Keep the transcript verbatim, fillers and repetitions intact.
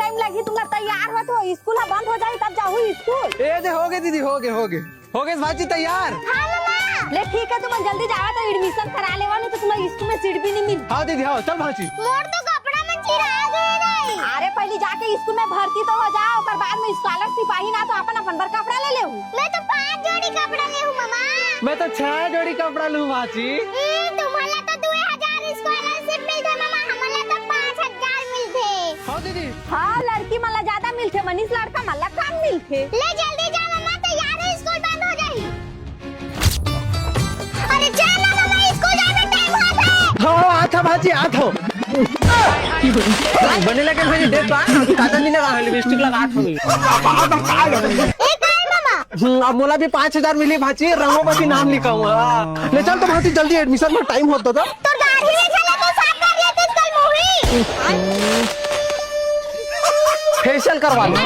Time लगही तुमला तैयार होत हो, स्कूल ह बंद हो जाही तब जाहू स्कूल। ए दे, हो गे दीदी, हो गे, हो गे, हो गे भांची तैयार। हाँ मम्मा। ले ठीक है, तुमन जल्दी जावा तो एडमिशन करा लेवा, नहीं तो तुमन स्कूल में सीट भी नहीं मिल। हाँ दीदी, हाँ, चल भांची। मोर तो कपड़ा में चिरा गे रही। अरे पहली जाके स्कूल में भर्ती तो हो जाओ, ओकर बाद में स्कॉलरशिप आही ना तो अपन अपन बर कपड़ा ले लेहू। मैं तो पांच जोड़ी कपड़ा लेहू मम्मा। मैं तो छह जोड़ी कपड़ा लूँ भांची। हम्म, तुम्हारा तो दो हजार स्कॉलरशिप मिलथे मम्मा, हमला तो पाँच हजार मिलथे। हाँ दीदी। हाँ, लड़की मन ला ज्यादा मिलथे, मनीष लड़का मन ला कम मिलथे। ले जल्दी जा मम्मा, तैयार हो, स्कूल बंद हो जाही। अरे चल ना मम्मा, स्कूल जाए के टाइम होत हे। हाँ, हाँ, आत हँव भांची, आत हँव। बने लगे भांची, देख तो, हाँ, काजल नहीं लगा, लिपस्टिक लगा, आत हँव। ए, काय मम्मा? हम्म, अब मोला भी पाँच हजार मिली भांची, रंगों बस नाम लिखाऊंगा। ले चल तो भांची, जल्दी, एडमिशन में टाइम होत हे तो। तोर दाढ़ी में चला तो साफ कर लेते कल मुही। फेशियल करवा ले।